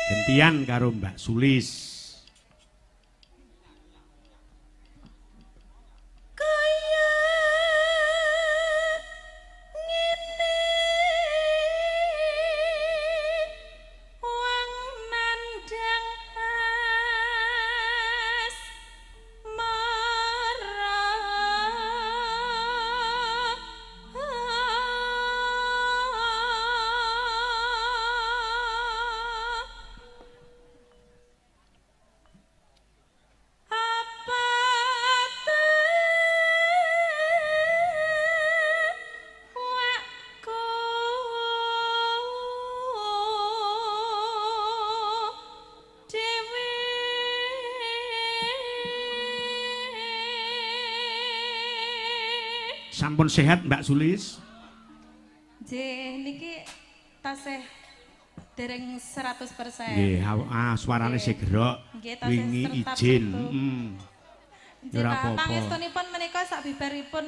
Gentian karo Mbak Sulis. Kaya ngene wong nandhang asmara. Apa tuwaku dhewe Sampun sehat Mbak Sulis? Nggih, niki tasih dereng 100%. Nggih, suarane Nggih. sih gerok. Nggih, tasih Wingi sertap izin. sertup. Nggih, Ora Pak, apa-apa. pangestunipun menika sabibaripun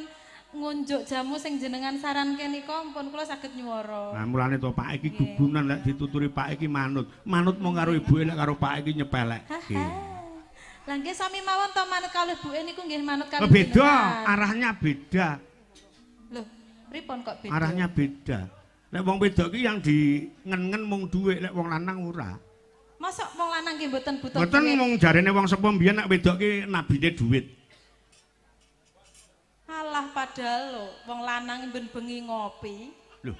ngunjuk jamu sing jenengan saranke nika pun kula saged nyuwara. Nah, mulane to Pak iki Nggih. gugunan lek dituturi Pak iki manut. Manut mung karo ibuke, lek karo Pak iki nyepelekke. Lah nggih sami mawon to, manut kalih buke niku nggih manut kalih Oh, beda, jenengan. Arahnya beda. Loh, pripun kok beda? Arahnya beda. Lek wong wedok ki yang di ngen-ngen mung dhuwit, lek wong lanang ora. Mosok wong lanang nggih mboten butuh Mboten, duit? mung jarene wong sepuh mbiyen nek wedok ki nabine dhuwit. Alah, padahal lho wong lanang ben bengi ngopi. Loh.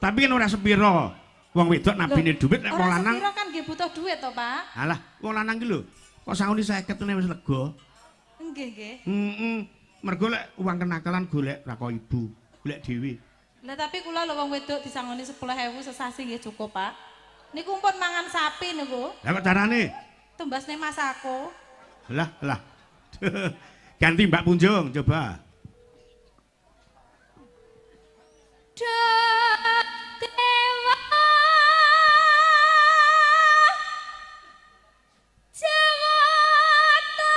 Tapi kan ora sepiro. Wong wedok nabine dhuwit, lek wong Ora lanang sepiro kan nggih butuh duit to, Pak? Alah, wong lanang ki lho kok sangune 50 ngene wis lega. Nggih, nggih. Heeh. Mergo lek uang kenakalan golek ra kok ibu, golek dhewe. Lah tapi kula lho wong wedok disangoni 10.000 sesasi nggih cukup, Pak. Niku pun mangan sapi niku. Lah kok carane? Tumbasne masako. Lah, lah. Ganti Mbak Punjung coba. Dewa Jawata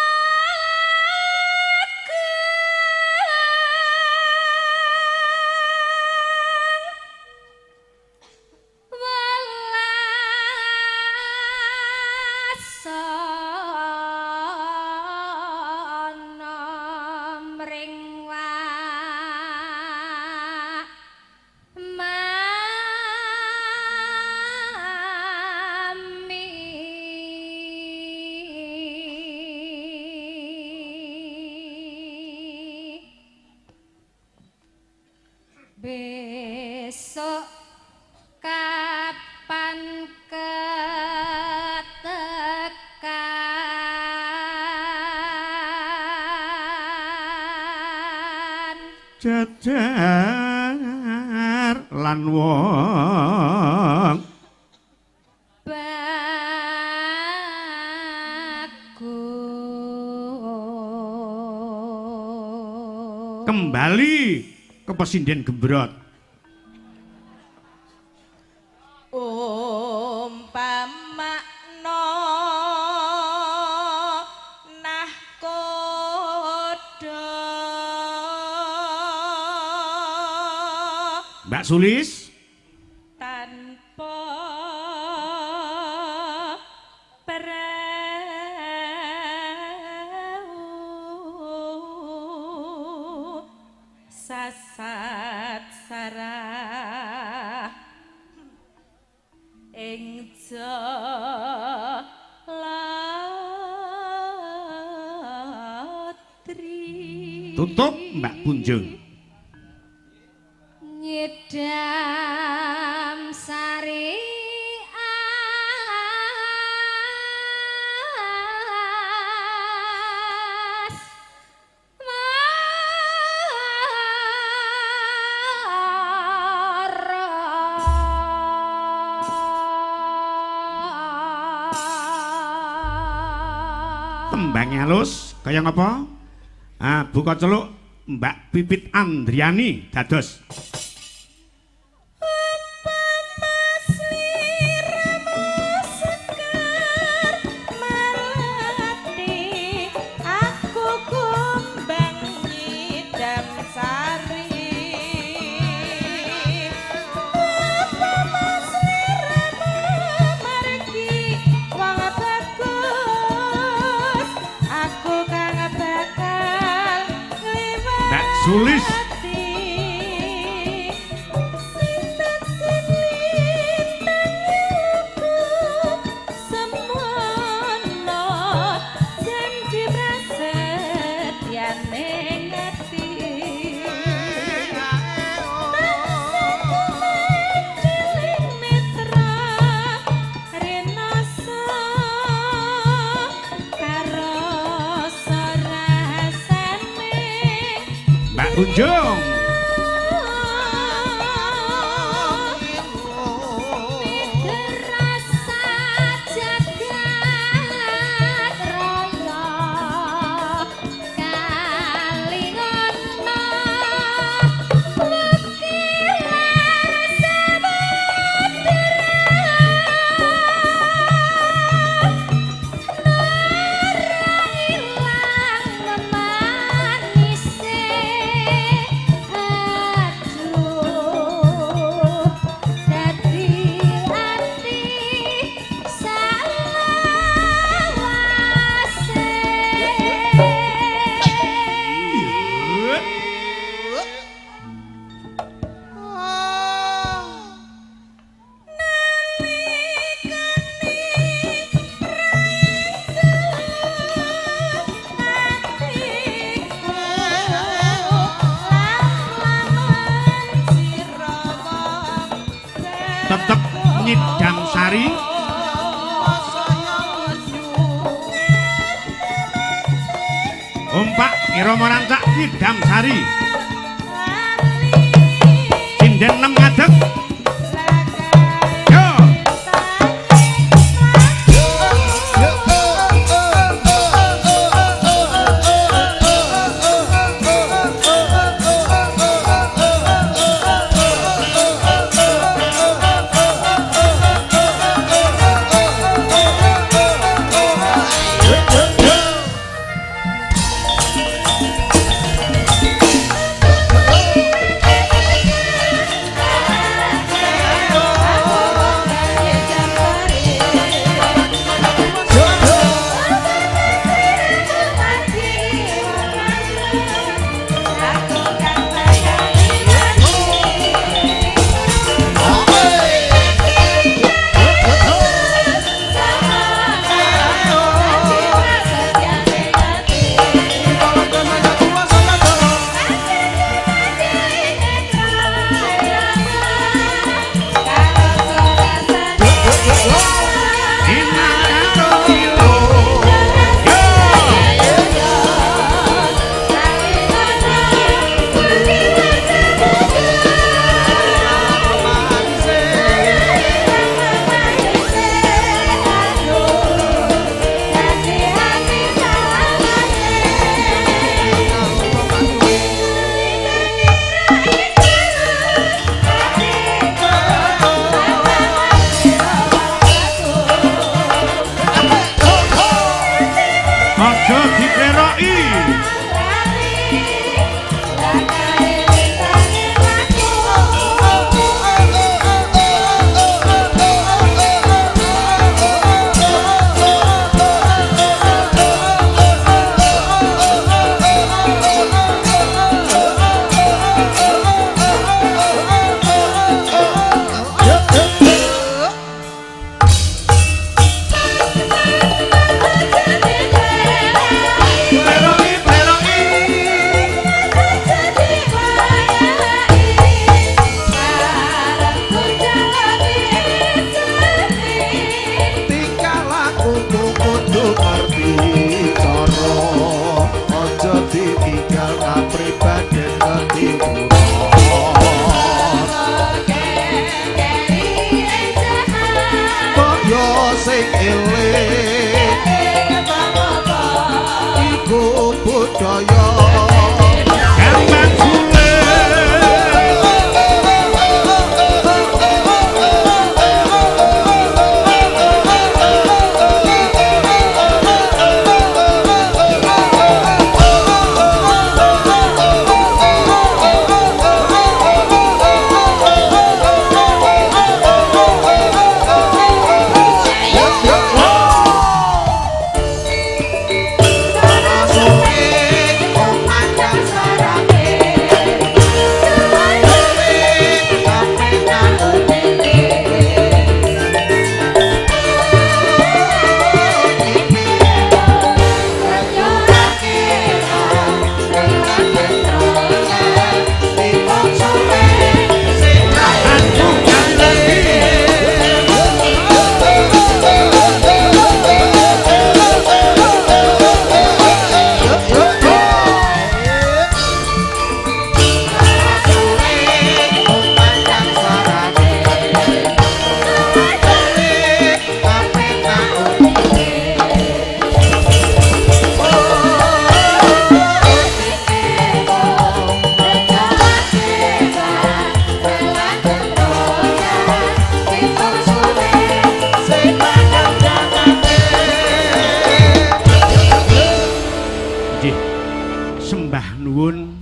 Welasana mring wa mami. Besok kapan ketekan Jejer lan wong bagus kembali ke pesinden gembrot. Umpamakno nahkoda Mbak Sulis, tanpa prau sasat sarah ing jalatri. Tutup Mbak Punjung. Nyidam sari as mara. Tembangnya halus kaya ngapa? Ah, buka celuk Mbak Pipit Andriani dados. Aku kumbang nyidam sari. Apa mas liramu margi Sulis. Mbak Kunjung. Tetep nyidam sari. Ompak irama rancak nyidam sari. Sinden 6 ngadeg. Yo. Aja dikleroki. Sing eling iku budaya. Yo. Inggih. Sembah nuwun,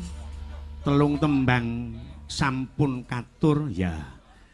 telung tembang sampun katur ya.